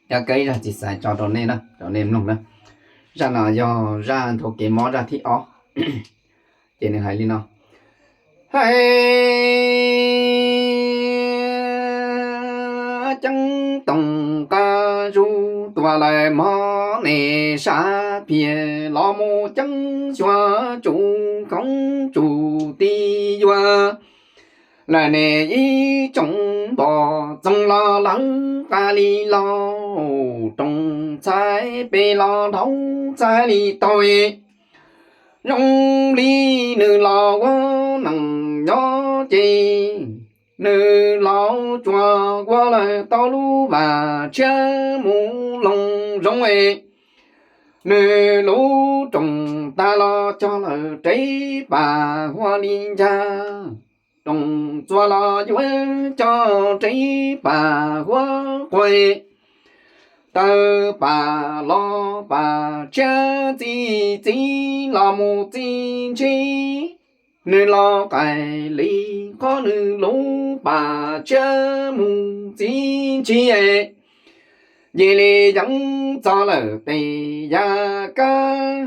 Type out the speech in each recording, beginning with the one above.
Cov kab ib zaj txiv xaiv tso rau nej na, rau nej mloog na. Zaj no yog zaj nthuav kev mob zaj thib ob. Ces nws hais li no: Hais ceeb toom qab zub tuaj lawm mog, nej sab phiaj los mus ceeb xyuas tsum koob tsum tib yuav lawm, nej ib tsoom npom txoog los lawv qab li lauj, roos txhais pes los dhau txhais li taug. Zoo li nws los ua neeg nyob ces nws los tsuas ua lawm tau lub pas tshiab mus loos zoov. Nws lub roos tas los cog lawm reb pas huab li ncag, roos txuas los yuav cog reb pas huab quag. Tawg pas los pas tshiab txi txiv los mus txi ntshis, nws los qais li qhov nws lub pas tshiab mus txi ntshis. Cia li yeej txog lawm tes yav kab,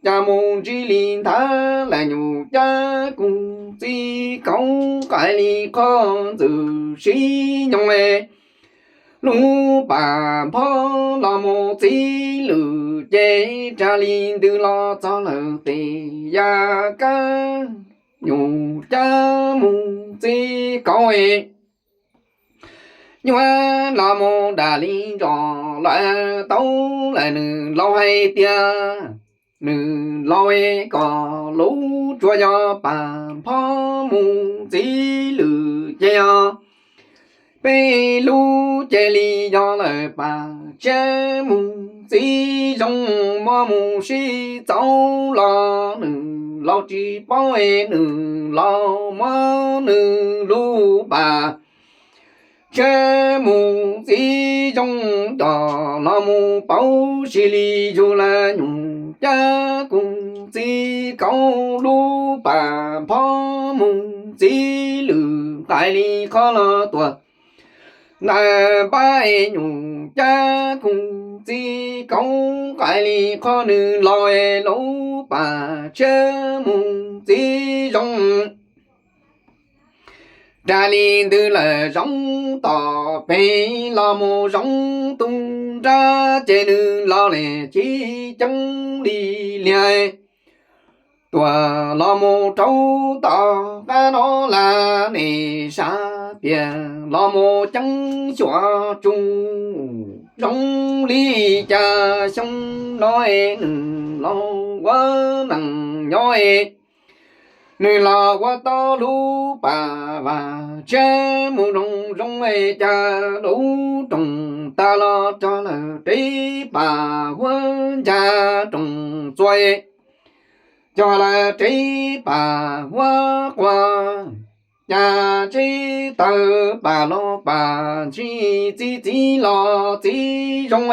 cas mus ntsib li nthav lawm nyuj cab kuv txiv kauv, qais li qhov ntxwm sib nyoog. Lub pas phob los mus txi lwm ces, raws li ntws los txog lawm tes yav kab, nyuj cab mus txi kauv. Nyuj los mus dam li zos lawm tau lawm, nws laus hais tias, nws laus, kom lub tsuas yog pas phob mus txi lwm ces yog peb lub cia li yog lawm pas tshiab mus txi zoo. Muab mus sib txauv los nws laus tsis paub, nws laus muab nws lub pas tshiab mus txi zoo, coj los mus pauv si li yug lawm nyuj cab kuv txiv kauv. Lub pas phob mus txi lwm qais li qhov los tuaj ntawm npab, nyuj cab kuv txiv kauv, qais li qhov nws laus, lub pas tshiab mus txi zoo. Raws li ntws lawm zoov tom peg los mus zoov tu nrab, ces nws laus li tsis ceeb li liag, tuaj los mus rau tom qab no lawm, nej sab phiaj los mus ceeb xyuas tsum zoo li cas xyoo no nws laus ua neej nyob. Nws los ua tau lub pas vaj tshiab mus roos zoov, cas lub roos tas los cog lawm reb pas huab ncag, roos txuas cog lawm reb pas huab quag. Cas tseb tawg pas los pas ntshis, txi txiv los txiv zoo.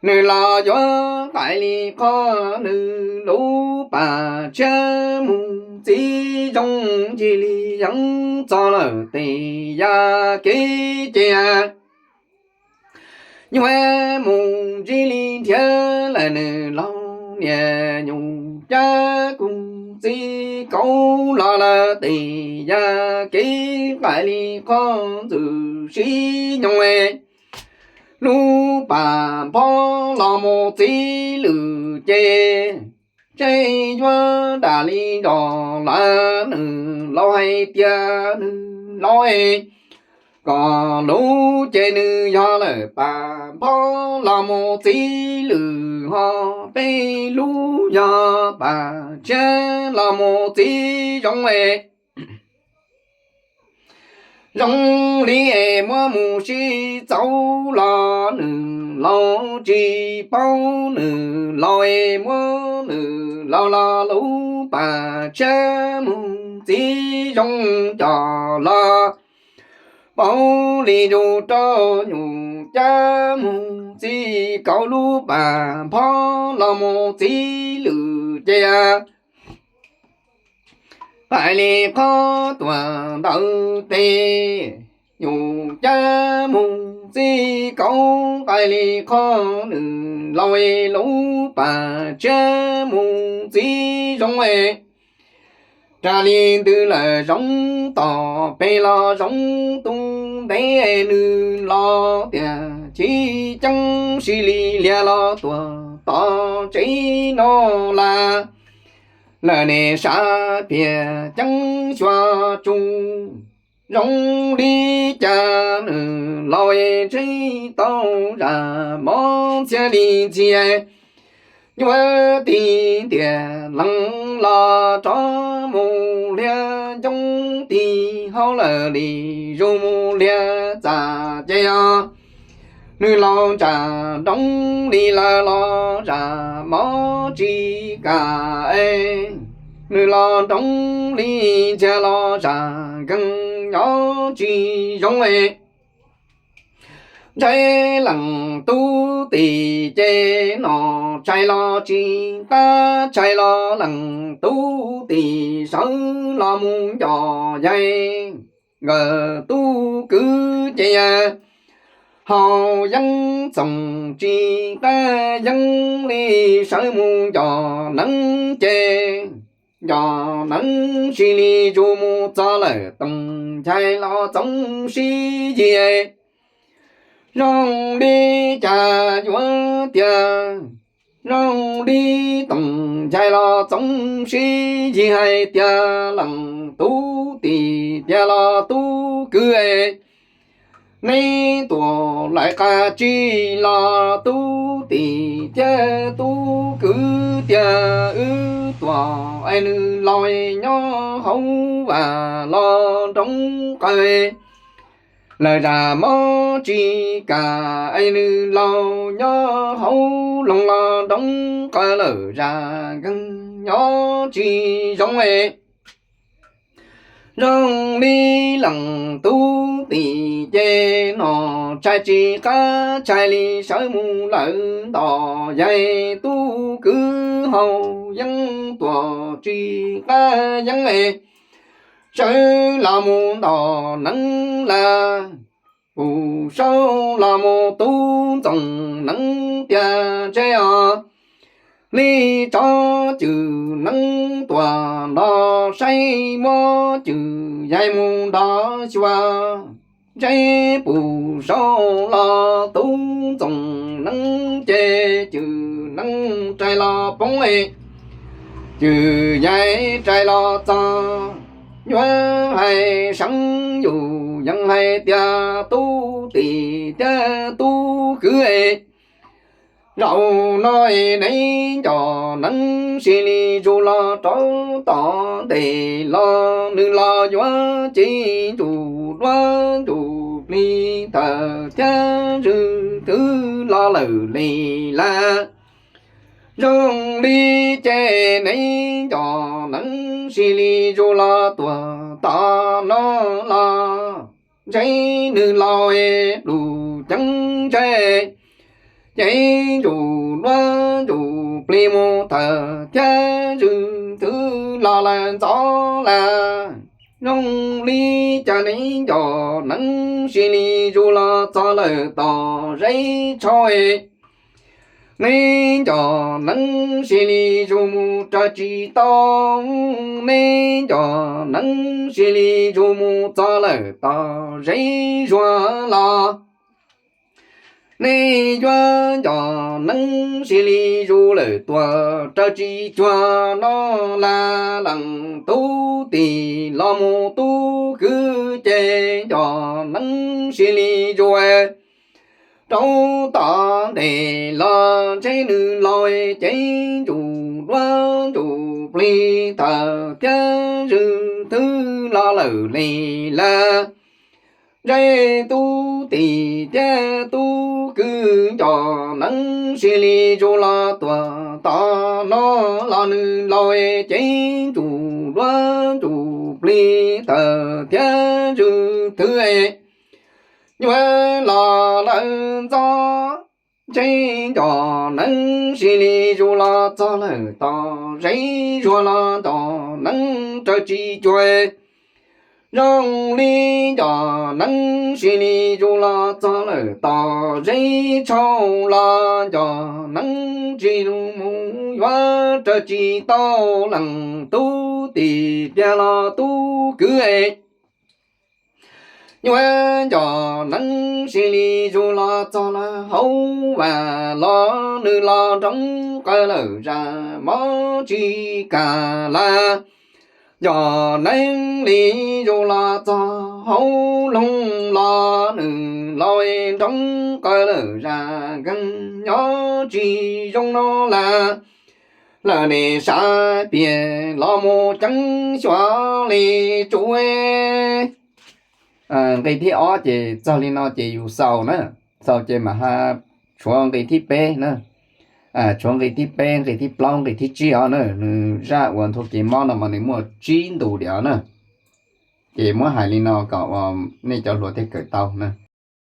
Nws los yuav qais li qhov nws lub pas tshiab mus txiv zoo, cia li yeej txog lawm tes yav kev ces nyuj mus ntsib li nrhiav lawm nws laus niam nyuj cab kuv txiv kauv los lawm tes yav kev, qais li qhov ntxwm sib nyoog. Lub pas phob los mus txiv lwm ces, tseb yuav dam li zos lawm, nws laus hais tias nws laus, kom lub ces nws yog lawm pas phob los mus txiv lwm, ho peb lub yog pas tshiab los mus txiv zoo. Zoo li es muab mus sib txauv los nws laus tsis paub, nws laus es muab nws laus los lub pas tshiab mus txiv zoo, coj los pauv li yus rau nyuj cab mus txiv kauv. Lub pas phob los mus txiv lwm ces, qais li qhov tuaj ntawm tes, nyuj cab mus txiv kauv qaij li qhov nws laus lub pas tshiab mus txiv zoo es. Raws li ntws lawm zoov tom pem los zoov tus ntev, nws los tias tsis ceeb, sib li liag los tuag tom tsev no lawm. Lawm ne sab piam ceeb xyuas tsuj, zoo li cas nws laus ntsib tau zaj mob ntxhias li ntxhias. Yuav tig tiam leej los rov mus liag ncoob tim hauv lawm li, zuj mus liag txaj ces os. Nws laus ntsaj nroo li lawm los zaj mob tsis kam es, nws los nroo li ntxhias los zaj nkeeg nyob tsis zoo es. Ntshai leej tub tim ces no tshais los tsis qab, tshais los leej tub tim sawv los mus ncos yaig nkawd tub kwv ces yawg haus yeeb txoos tsis qab yeeb li, sawv mus ncos neeb ces ncos neeb sis li zus mus txog lawm toom nchai los txoov sib yig. Zoo li cas yuav tiag, zoo li toom nchai los txoov sib yig hais tias leej tub tim tiag los tub kwv es. Neb tuam laim qab tsib los tub tim thiab tub kwv tiag, wb tuam es nws laus nyob hauv vas los nroo qaws. Lawm zaj mob tsis kam es nws laus nyob hauv loog los nroo qaws, lawm zaj nkeeg nyob tsis zoo es. Zoo li leej tub tim ces no tshais tsis qab, tshais li sawv mus lawm nto yaig, tub kwv haus yeeb tuam tsis qab yeeb es. Sawv los mus nto neeb lawm, pum saub los mus tub ntxoov neeb tiag ntshe os. Li tso cwm neeb tuam nrog saib, muab cwm yaig mus nrog xyuas, ntshe pum saub los tub ntxoov neeb ces cwm neeb rais los poob es, cwm yaig rais los txog. Yuav hais seev yus yeej hais tias tub tim thiab tub kwv es. Zaum no es neb nco neeb sis li zus los rau tom ntej los, nws los yuav cev ntsuj duab ntsuj plig tawm thiab zwm thwv los lawm li lawm. Zoo li ces neb nco neeb sis li zus los tuag tom no los, ntshe nws laus es lus ceeb ntshe cev ntsuj duab ntsuj plig mus tawm thiab zwm thwv los lawm ntxov lawm. Zoo li cas neb nco neeb sis li zus los txog lawm tom zeb tsho es. Neb nco neeb sis li zus mus raws tsis tau, neb nco neeb sis li zus mus txog lawm tom zeb zuag los. Neb yuav nco neeb sis li zus lawm tuag raws tsis cuag no lawm. Leej tub tim los mus tub kwv ces nco neeb sis li zus rau tom ntej los, ntshe nws laus cev ntsuj duab ntsuj plig tawm thiab zwm thwv los lawm li lawm. Ntshe tub tim thiab tub kwv nco neeb sis li zus los tuag tom no los, nws laus cev ntsuj duab ntsuj plig tawm thiab zwm thwv es. Yuav los lawm ntxov, ntshe nco neeb sis li zus los txog lawm tom zeb zuag los nco neeb raws tsis cuag. Zoo li ncov neeb sis li zus los txog lawm tom zeb tshauj los, ncov neeb sis zus mus yuav raws tsis tau leej tub tim tiag los tub kwv es. Yuav ncov neeb sis li zus los txog lawm hauv vas los, nws los nroo qawv lawm zaj mob tsis kam lawm. Ncov neeb li zus los txog hauv loog los, nws los nroo qawv lawm zaj nkeeg nyob tsis zoo no lawm. Lawm nim sab pias los mus ceeb xyuas li tsuv. Nqe thib ob ces txog li no ces yus xaus na, xaus ces mam ha tshuav nqe thib peb na. Tshuav nqe thib peb, nqe thib plaub, nqe thib tsib os na, nws zaj uas nthuav kev mob no mas nws muaj tsib ntu diam na. Ces muab hais li no kom uas nej cov hluas thiaj kawm tau na.